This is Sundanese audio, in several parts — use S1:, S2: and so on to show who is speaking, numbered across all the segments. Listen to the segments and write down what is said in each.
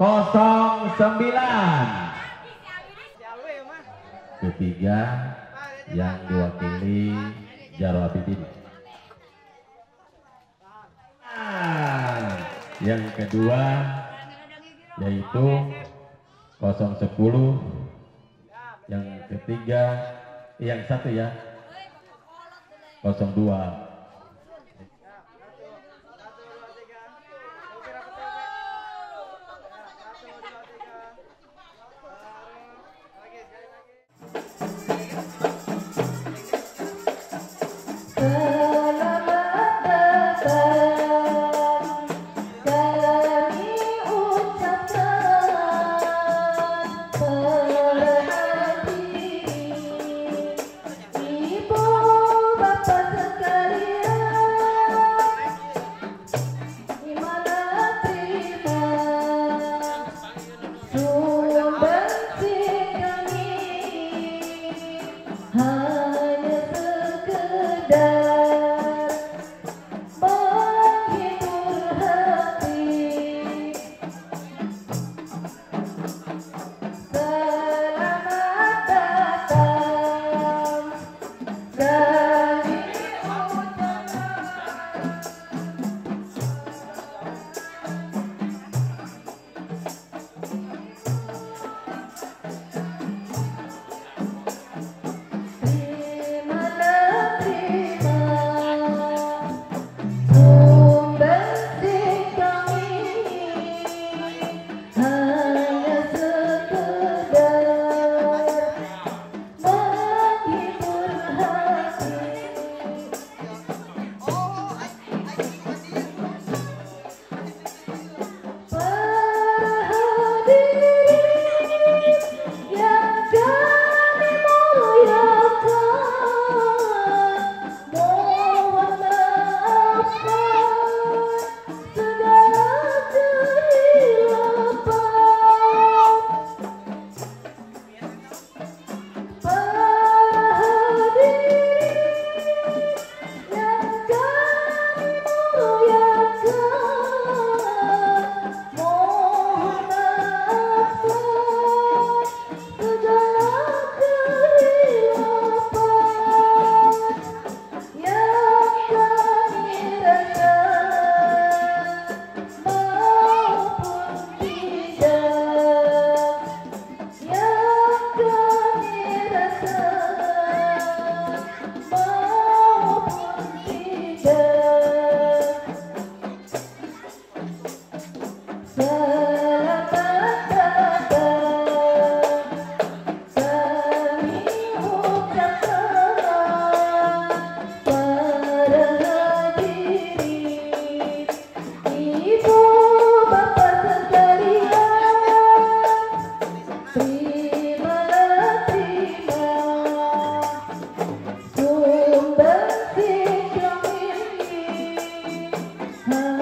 S1: 09. Ketiga yang diwakili Jarwo Abidin. Yang kedua yaitu 010. Yang ketiga, yang satu ya, 02.
S2: Selamat datang kami ucapkan para hadirin, ibu bapak sekalian, terimalah terima sumbangsi kami hanya sekedar menghibur hati. Selamat datang kami ucapkan. Terimalah terima sumbangsi kami hanya sekedar menghibur hati. Para hadirin yang kami muliakan, mohon maafkan segala kehilapan. Para hadirin yang kami muliakan, mohon maafkan segala kehilapan yang kami rasa maupun tidak, yang kami rasa maupun tidak. Selamat datang kami ucapkan para hadirin, ibu bapak sekalian, terimalah terima sumbangsi kami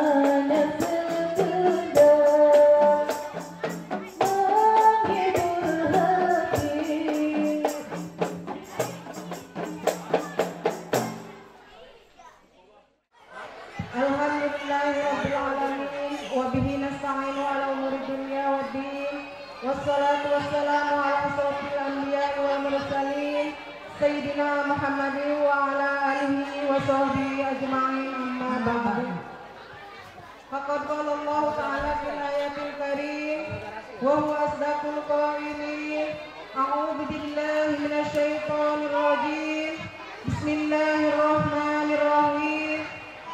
S2: hanya sekedar menghibur hati.
S3: Alhamdulillahirabbil alamin wa bihi nasta'inu ala umuri dunya waddin. Wassalatu wassalamu ala asyrafil anbiya'i wal mursalin sayyidina Muhammadin wa ala alihi wa sahbihi ajma'in, amma ba'du. Faqad qala Allah ta'ala fil ayatil karim wa huwa asdaqul qailin. A'udzu billahi minasyaitonir rajim. Bismillahirrahmanirrahim.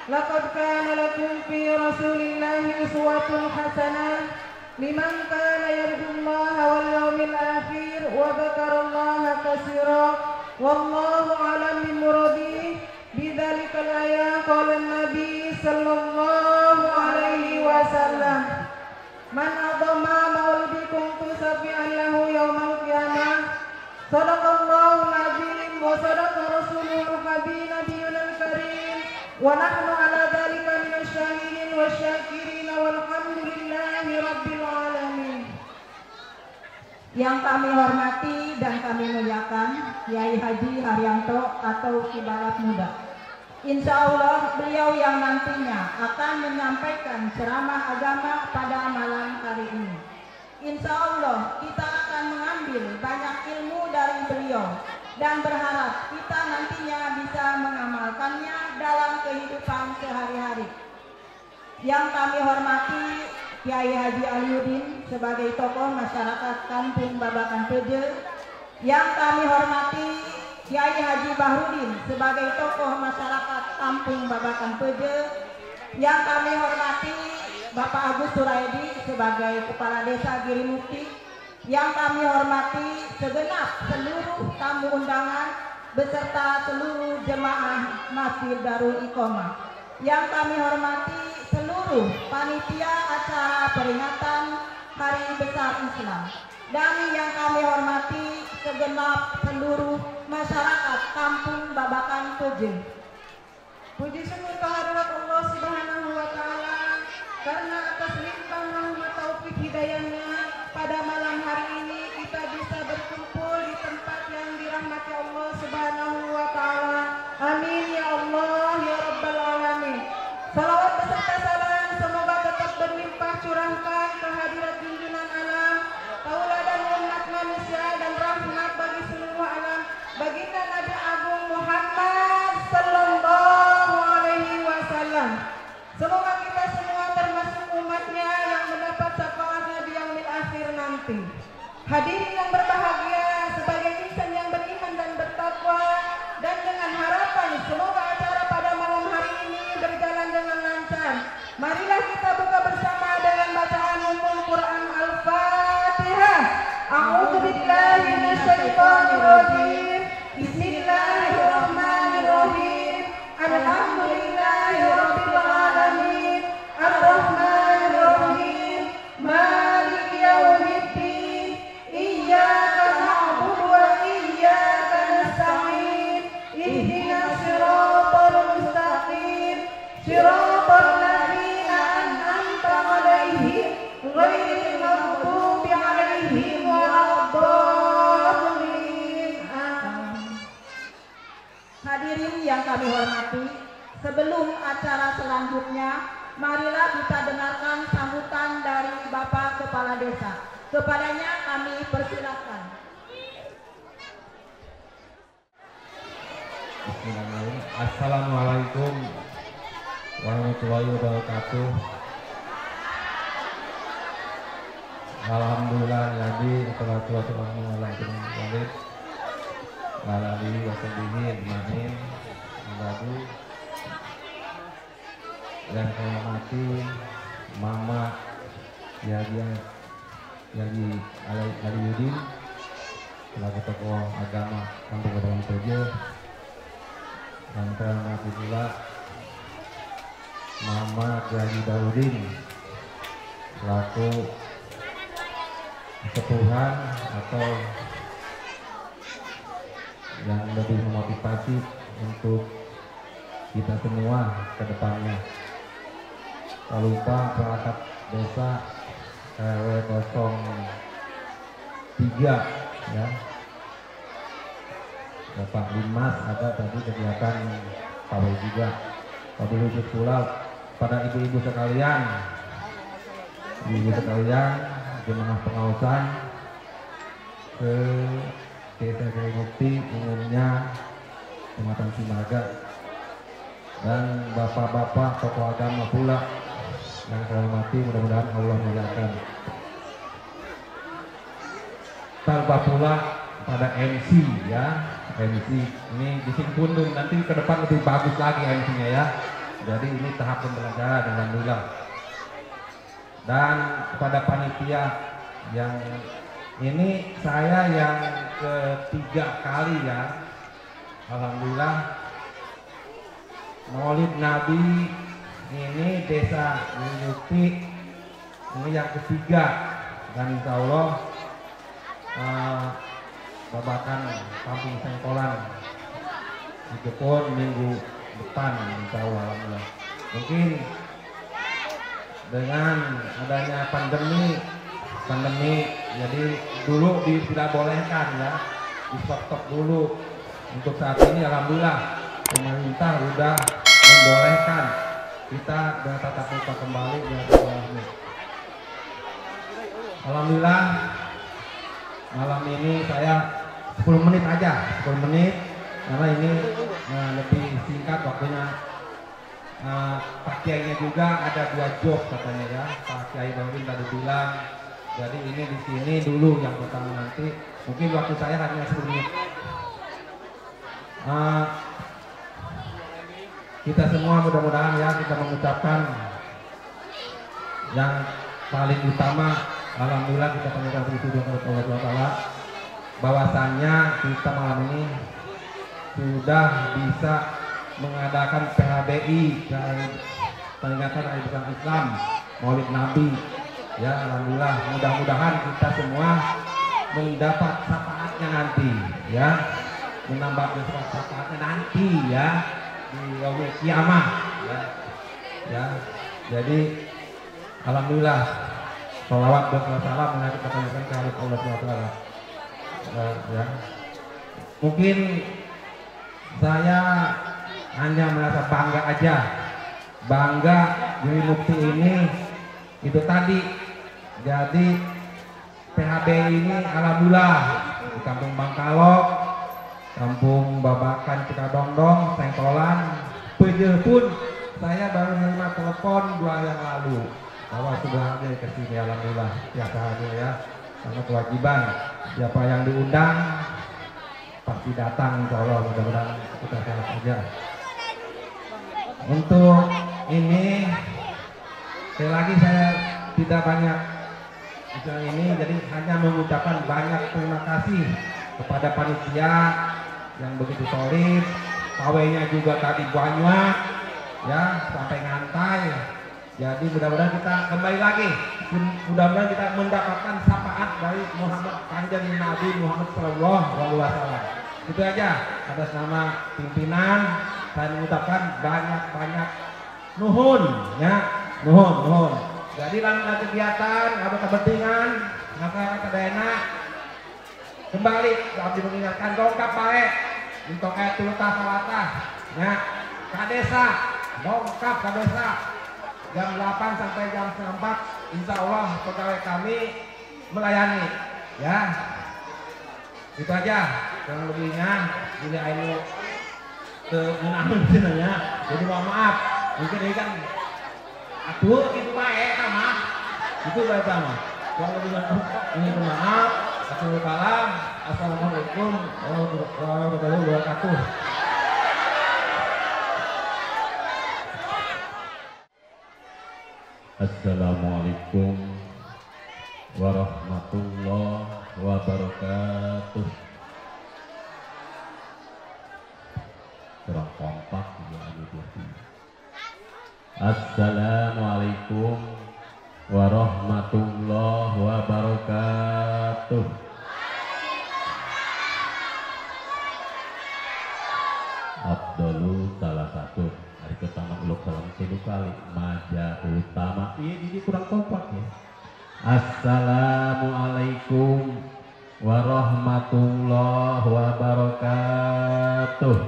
S3: Laqad kana lakum fi rasulillahi uswatun hasanah liman kana yarjullaha wal yawmil akhir wa dzakarallaha katsira wallahu a'lam bimuradihi. Bidzalikal ayat qala an-nabi sallallahu alaihi wasallam, man adama maulidi kuntu safi'an lahu yaumal qiyamah. Sadaqallahu al-azim wa sadaqa rasuluhul habib nabiyuna al-karim wa nahnu ala dzalika minasyahidin wasyakirin walhamdulillahi rabbil alamin.
S4: Yang kami hormati dan kami muliakan Kiai Haji Haryanto atau Ki Balap Muda. Insya Allah beliau yang nantinya akan menyampaikan ceramah agama pada malam hari ini. Insya Allah kita akan mengambil banyak ilmu dari beliau dan berharap kita nantinya bisa mengamalkannya dalam kehidupan sehari-hari. Yang kami hormati Kiai Haji Aliuddin sebagai tokoh masyarakat Kampung Babakan Peje. Yang kami hormati Kiai Haji Bahrudin sebagai tokoh masyarakat Kampung Babakan Peje. Yang kami hormati Bapak Agus Suraidi sebagai Kepala Desa Girimukti. Yang kami hormati segenap seluruh tamu undangan beserta seluruh jemaah Masjid Darul Iqomah. Yang kami hormati seluruh panitia acara peringatan Hari Besar Islam. Dan yang kami hormati segenap seluruh masyarakat Kampung Babakan Peje.
S3: Puji syukur kehadirat Allah Subhanahu wa Ta'ala karena atas limpah rahmat taufik hidayahnya pada malam hari ini kita bisa berkumpul di tempat yang dirahmati Allah Subhanahu wa Ta'ala. Amin ya Allah ya Rabbal Alamin. Salawat beserta salam semoga tetap berlimpah curahkan kehadirat junjungan alam, tauladan umat manusia dan rahmat bagi seluruh alam, baginda Nabi Agung Muhammad Sallallahu Alaihi Wasallam. Semoga kita semua termasuk umatnya yang mendapat syafaatnya di yaumil akhir nanti. Hadirin yang berbahagia, sebagai insan yang beriman dan bertakwa, dan dengan harapan semoga acara pada malam hari ini berjalan dengan lancar. Marilah kita buka bersama dengan bacaan Ummul Quran Al-Fatihah. A'udzu billahi minasyaitonir rajim. Bismillahirrahmanirrahim. Alhamdulillahi rabbil alamin. Arrahmanirrahim. Maliki yaumiddin. Iyyaka na'budu wa iyyaka nasta'in. Ihdinas siratal mustaqim. Siratal ladzina an'amta 'alaihim ghairil maghdubi 'alaihim waladdallin. Amin.
S4: Hadirin yang kami hormati, sebelum acara selanjutnya, marilah kita dengarkan sambutan dari Bapak Kepala Desa. Kepadanya kami persilakan.
S1: Bismillahirrahmanirrahim. Assalamualaikum warahmatullahi wabarakatuh. Alhamdulillah jadi wassalatu wassalamu ala rasulillah wa ala alihi wasahbihi ajmain. Yang saya hormati Mama Kiai Aliuddin selaku tokoh agama Kampung Babakan Peje. Yang saya hormati pula Mama Kiai Bahrudin selaku kesepuhan atau yang lebih memotivasi untuk kita semua ke depannya. Tak lupa perangkat desa RW 03 ya, Bapak Dimas ada tadi kegiatan pawai juga. Wabil khusus pula pada ibu-ibu sekalian, ibu-ibu sekalian jemaah pengawasan ke Desa Girimukti umumnya Kecamatan Cimarga, dan bapak-bapak tokoh agama pula yang saya hormati, mudah-mudahan Allah muliakan. Tanpa pula pada MC ya, MC ini di Singkundung nanti ke depan lebih bagus lagi MC-nya ya. Jadi ini tahap pembelajaran, alhamdulillah. Dan kepada panitia yang ini saya yang ketiga kali ya, alhamdulillah Maulid Nabi ini Desa Girimukti ini yang ketiga, dan insya Allah Babakan Kampung Sengkolan itu pun minggu depan insya Allah, alhamdulillah. Mungkin dengan adanya pandemi, jadi dulu tidak bolehkan ya, di stop dulu. Untuk saat ini alhamdulillah pemerintah udah membolehkan kita bertatap muka kembali dengan sekolahnya. Alhamdulillah malam ini saya 10 menit aja, 10 menit karena ini lebih singkat waktunya. Pak Kiainya juga ada 2 job katanya ya, Pak Kiai Bawin tadi bilang. Jadi ini di sini dulu yang pertama, nanti mungkin waktu saya hanya 10 menit. Kita semua mudah-mudahan ya kita mengucapkan yang paling utama, alhamdulillah kita panjatkan puji syukur kepada Allah SWT bahwasannya kita malam ini sudah bisa mengadakan PHBI, peringatan Hari Besar Islam, Maulid Nabi. Ya, alhamdulillah, mudah-mudahan kita semua mendapat syafaatnya nanti ya, menambah syafaatnya nanti ya di yaumil kiamah ya. Ya, jadi alhamdulillah sholawat dan salam yang kita panjatkan kepada Allah SWT. Ya. Mungkin saya hanya merasa bangga aja, bangga Giri Mukti ini itu tadi. Jadi PHB ini alhamdulillah di Kampung Bangkalok, Kampung Babakan Cikadongdong, Sengkolan, Pejeh pun saya baru menerima telepon 2 hari yang lalu bahwa sudah hadir ke sini. Alhamdulillah biasa hadir ya, karena kewajiban siapa yang diundang pasti datang, insya Allah. Mudah-mudahan kita sehat saja. Untuk ini sekali lagi saya tidak banyak bicara ini, jadi hanya mengucapkan banyak terima kasih kepada panitia yang begitu solid, pawainya juga tadi banyak ya, sampai ngantai. Jadi mudah-mudahan kita kembali lagi, mudah-mudahan kita mendapatkan syafaat dari Muhammad Kanjeng Nabi Muhammad Shallallahu Alaihi Wasallam. Itu aja atas nama pimpinan saya mengucapkan banyak-banyak nuhun ya, nuhun nuhun. Jadi dalam kegiatan ada kepentingan masyarakat ada enak, kembali abdi mengingatkan dongkap baik untuk ayat tulutah salatah ya, kadesa dongkap kadesa jam 8 sampai jam 3:30 insya Allah pegawai kami melayani ya. Itu aja, kurang lebihnya bila ayo ke menahan ya. Jadi mohon maaf, mungkin ini kan aduh itu baik sama itu baik sama kurang lebihnya ini maaf. Assalamualaikum warahmatullahi wabarakatuh.
S5: Assalamualaikum warahmatullahi wabarakatuh. Kurang kompak ya ini. Assalamualaikum warahmatullahi wabarakatuh. Abdulu salah satu hari pertama uluk salam tilu kali maja utama. Iya, jadi kurang kompak ya. Assalamualaikum warahmatullahi wabarakatuh.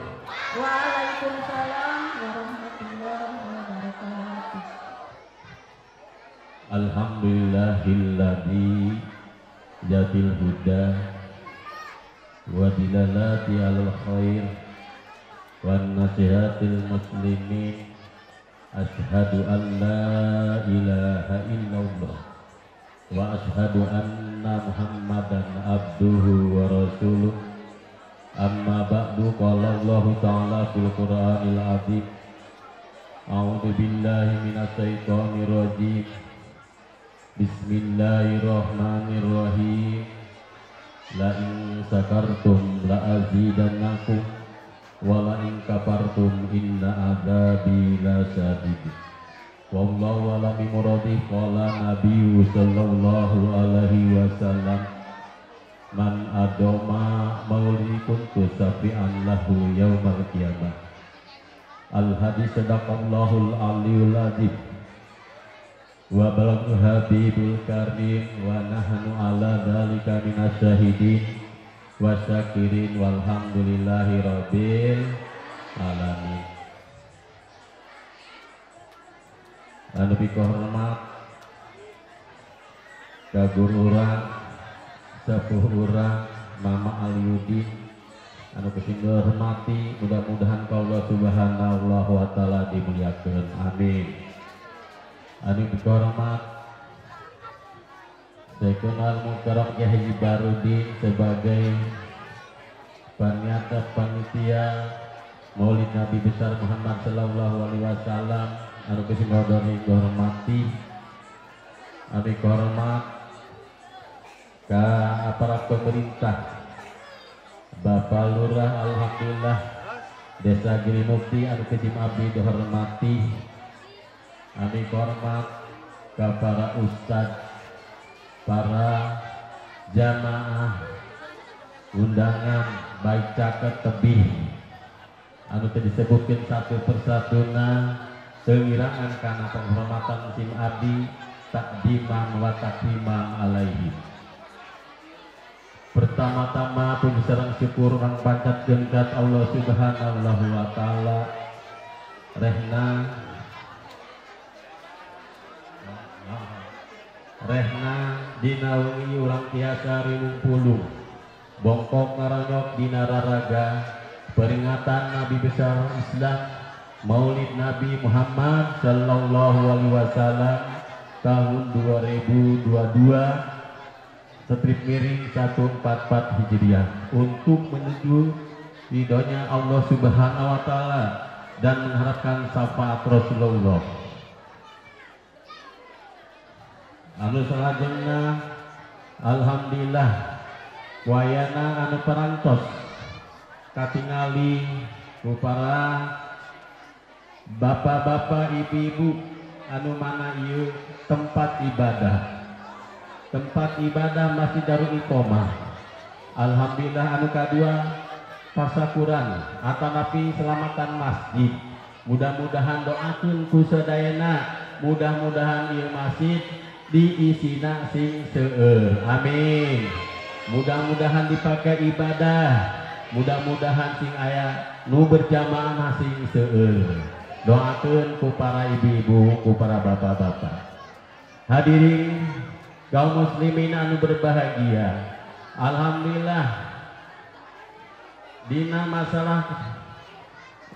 S4: Waalaikumsalam warahmatullahi wabarakatuh.
S5: Alhamdulillahilladzi jadil huda wa dilalati alal khair wan nasihatil muslimin. Asyhadu an la ilaha illallah wa asyhadu anna Muhammadan abduhu wa rasuluh. Amma ba'du, qala Allahu ta'ala fil Qur'anil azim. A'udzu billahi minasyaitonir rajim. Bismillahirrahmanirrahim. La in sakartum la azidannakum wa la in kafartum inna adzabi lasyadid. Wallahu a'lam bimuradi. Qala nabiyyu sallallahu alaihi wasallam, man adoma mauli kuntu safi'an lahu yaumal qiyamah. Al hadis sadaqallahul aliyul azim wa balagh habibul karim wa nahnu ala dzalika minasyahidin wa syakirin walhamdulillahi rabbil alamin. Anu hormat ka guru urang sepuh urang Mama Aliudin anu kusim hormati, mudah-mudahan Allah Subhanahu wa taala dimuliakeun, amin. Anu dihormat Syekhul Mukarram Kiai Haji Barudin sebagai panitia panitia Maulid Nabi Besar Muhammad Sallallahu Alaihi Wasallam anu kusim hormati, anu dihormat ka aparat pemerintah, Bapak Lurah alhamdulillah Desa Girimukti anu kusim abdi dihormati, anu dihormat ka para ustadz, para jamaah undangan baik caket tebih anu teu disebutkeun satu persatuna teu ngirangan kana penghormatan sim abdi takdiman wa takriman alaihi. Pertama-tama puji sareng syukur urang panjatkeun ka Allah Subhanahu wa taala rehna rehna dina wengi urang tiasa rinung bongkok ngaronyok dina raraga peringatan Nabi besar Islam Maulid Nabi Muhammad Sallallahu Alaihi Wasallam tahun 2022 strip miring 144 Hijriah untuk menuju ridhonya Allah Subhanahu wa taala dan mengharapkan syafaat Rasulullah. Anu salajengna alhamdulillah wayana anu parantos katingali ku para bapak-bapak, ibu-ibu anu mana ieu tempat ibadah. Tempat ibadah Masjid Darul Iqomah. Alhamdulillah anu kadua tasakuran atanapi selamatan masjid. Mudah-mudahan doakeun ku sadayana, mudah-mudahan ieu masjid diisina sing seueur. Amin. Mudah-mudahan dipakai ibadah, mudah-mudahan sing aya nu berjamaah sing seueur. Doakeun ku para ibu-ibu, ku para bapak-bapak. Hadirin kaum muslimin anu berbahagia, alhamdulillah dina masalah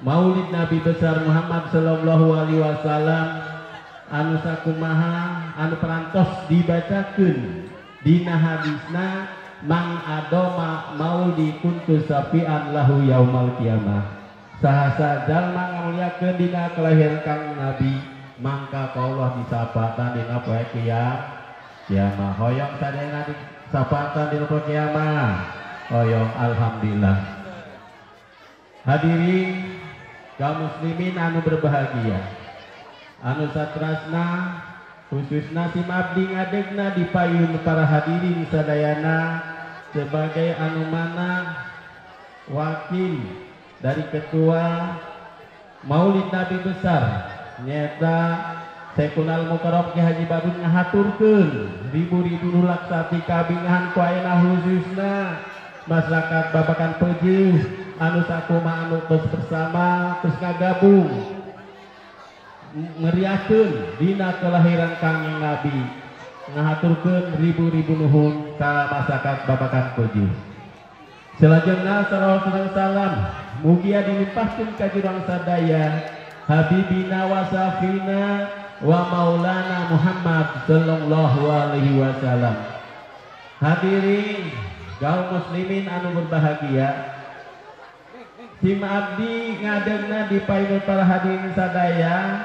S5: Maulid Nabi besar Muhammad Sallallahu Alaihi Wasallam anu sakumaha anu perantos dibacakeun dina hadisna mang adoma maulidi kuntu safian lahu yaumal kiamah. Saha jalma ngamuliakeun dina kelahiran Kang Nabi mangka ka Allah disapatan dina poe kiamah. Hoyong sadayana disapatan dina poe kiamah. Hoyong alhamdulillah. Hadirin kaum muslimin anu berbahagia, anu satrasna khususna sim abdi ngadegna di payun para hadirin sadayana sebagai anu mana wakil dari ketua Maulid Nabi besar nyata Syekhul Mukarram Ki Haji Badun ngahaturkeun ribu-ribu nulaksati kabingahan ku ayeuna khususna masyarakat Babakan Peujeuh anu sakumaha anu terus bersama terus ngagabung meriahkeun dina kelahiran Kangjeng Nabi, ngahaturkeun ribu-ribu nuhun ka masyarakat Babakan Peujeuh. Salajengna salawat sareng salam mugia dilimpahkeun ka jurang sadaya Habibina wa safina wa maulana Muhammad sallallahu alaihi wasallam. Hadirin kaum muslimin anu berbahagia, sim abdi ngadegna di payun para hadirin sadaya.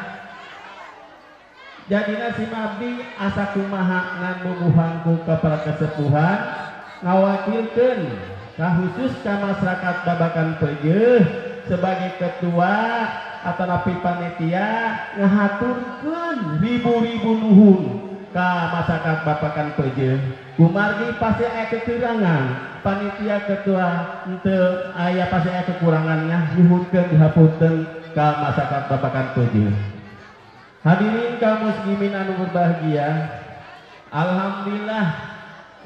S5: Jadina sim abdi asa kumaha ngan bubuhan ku ka para kesepuhan ngawakilkeun ka khusus ka masyarakat Babakan Peujeuh sebagai ketua atanapi panitia ngahaturkeun ribu-ribu nuhun ka masyarakat Babakan Peujeuh. Kumargi pasti aya kekurangan panitia ketua henteu aya pasti aya kekurangannya nyuhunkeun dihapunten ka masyarakat Babakan Peujeuh. Hadirin kaum muslimin anu berbahagia, alhamdulillah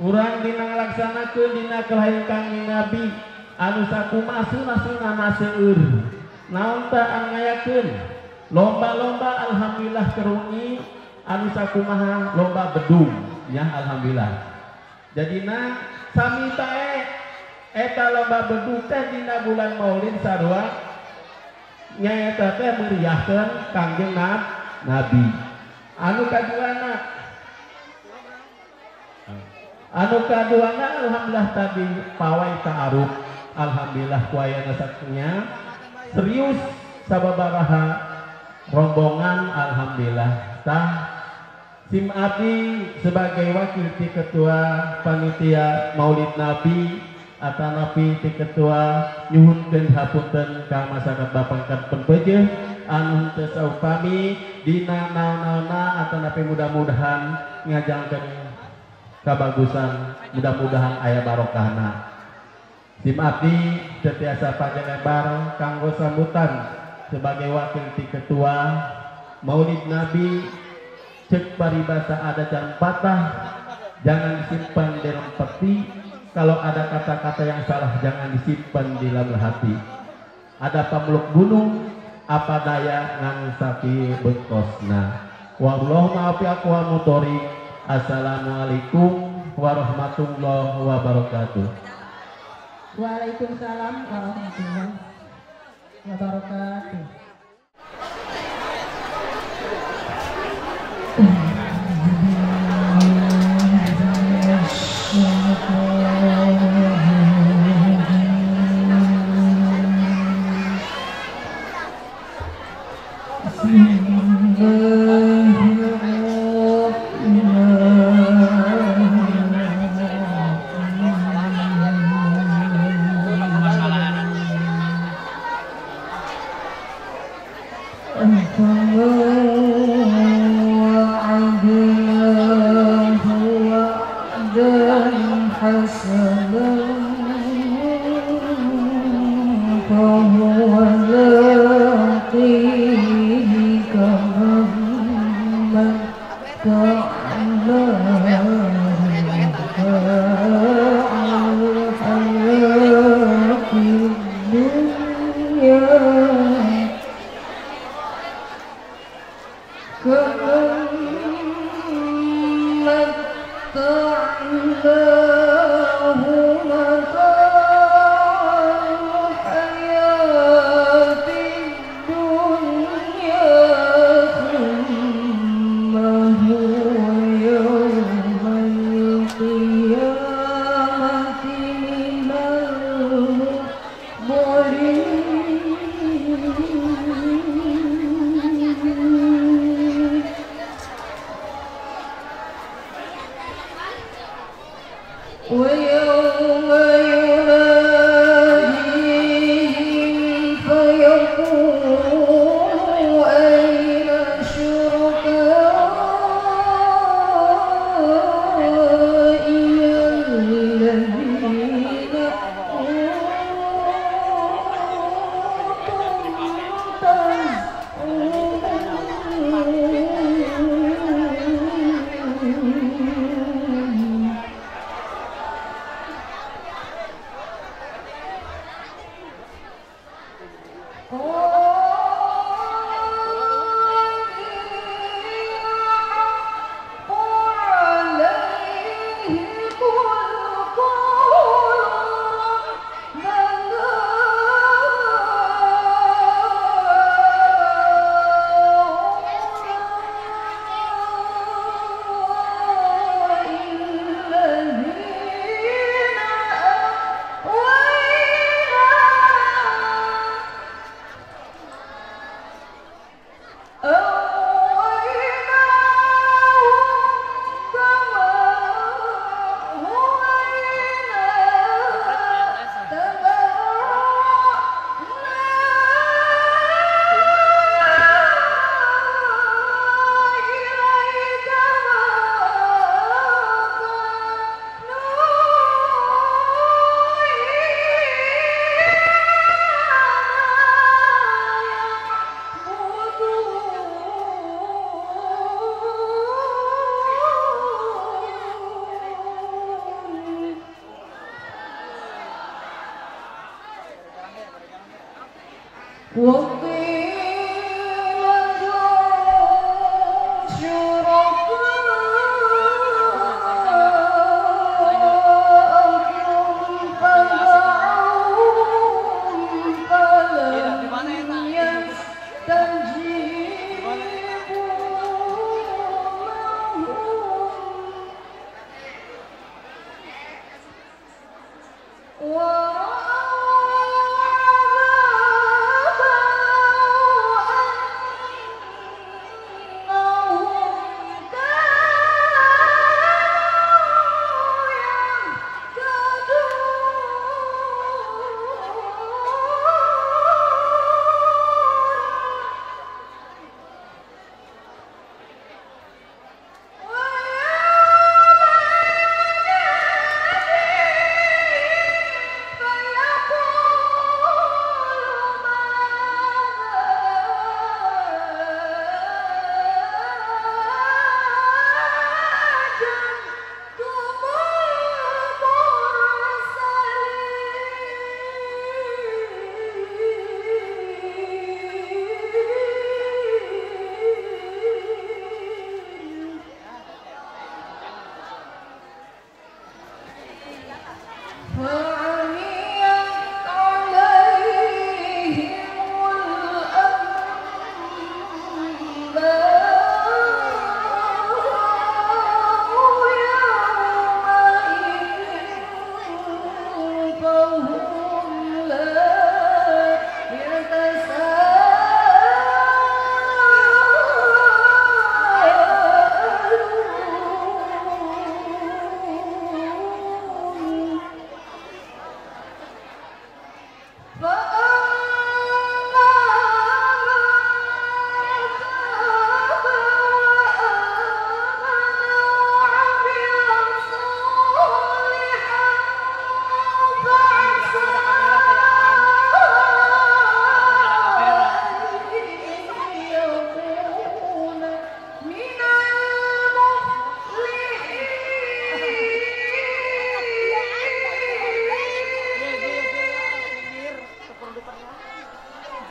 S5: urang dina ngalaksanakeun dina kelahiran Kangjeng Nabi anu sakumaha sunah-sunahna seueur. Naon tah anu ngayakeun lomba-lomba alhamdulillah kerungi anu sakumaha lomba bedung. ya alhamdulillah. Jadina sami tae eta lomba bedug teh dina bulan Maulid sarua nyaeta teh meriahkeun Kangjeng Nabi. Anu kaduana alhamdulillah tadi pawai ta'aruf. Alhamdulillah ku ayana saksinya serius sababaraha rombongan alhamdulillah. Tah sim abdi sebagai wakil ti ketua panitia Maulid Nabi atanapi ti ketua nyuhunkeun hapunten ka masyarakat Bapangkat Peunpeujeuh anu teu saupami dina naon-naonna atanapi mudah-mudahan ngajangkeun kabagusan, mudah-mudahan aya barokahna. Sim abdi teu tiasa panjang lebar kanggo sambutan sebagai wakil ti ketua Maulid Nabi. Cek paribasa ada jalan patah, jangan disimpan dalam peti. Kalau ada kata-kata yang salah jangan disimpan di dalam hati. Ada pameluk gunung, apa daya ngan sapi bekosna. Wallahu muwaffiq wa mutoriq. Assalamualaikum warahmatullahi wabarakatuh.
S4: Waalaikumsalam warahmatullahi wabarakatuh.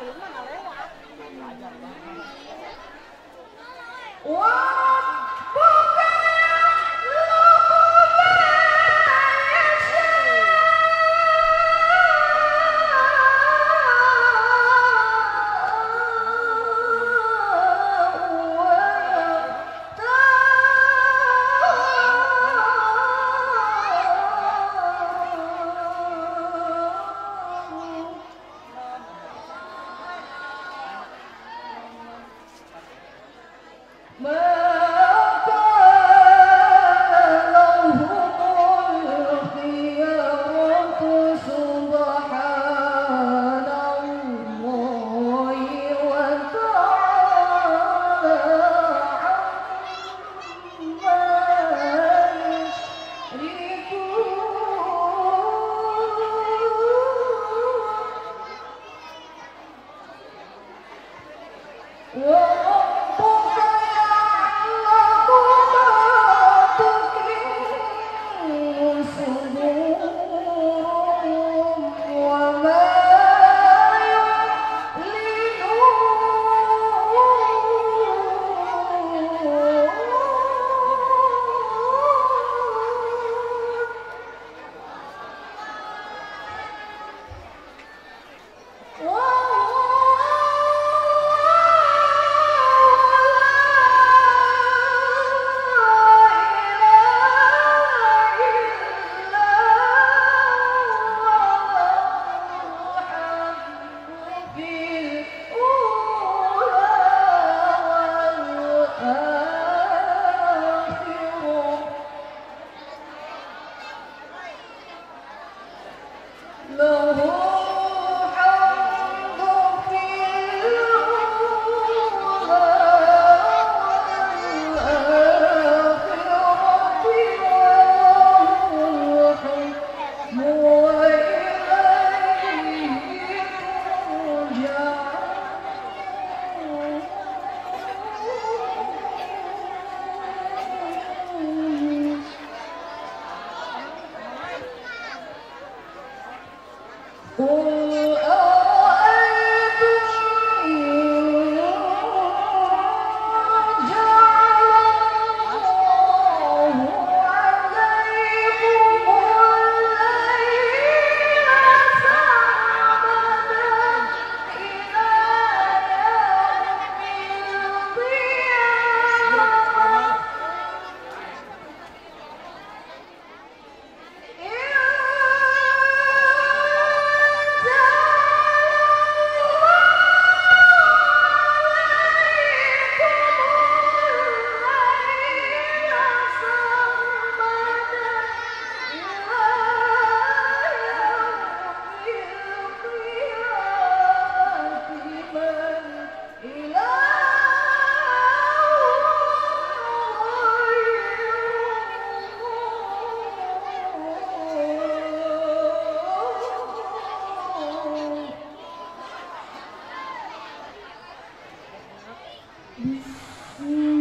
S2: Bismillahirrahmanirrahim.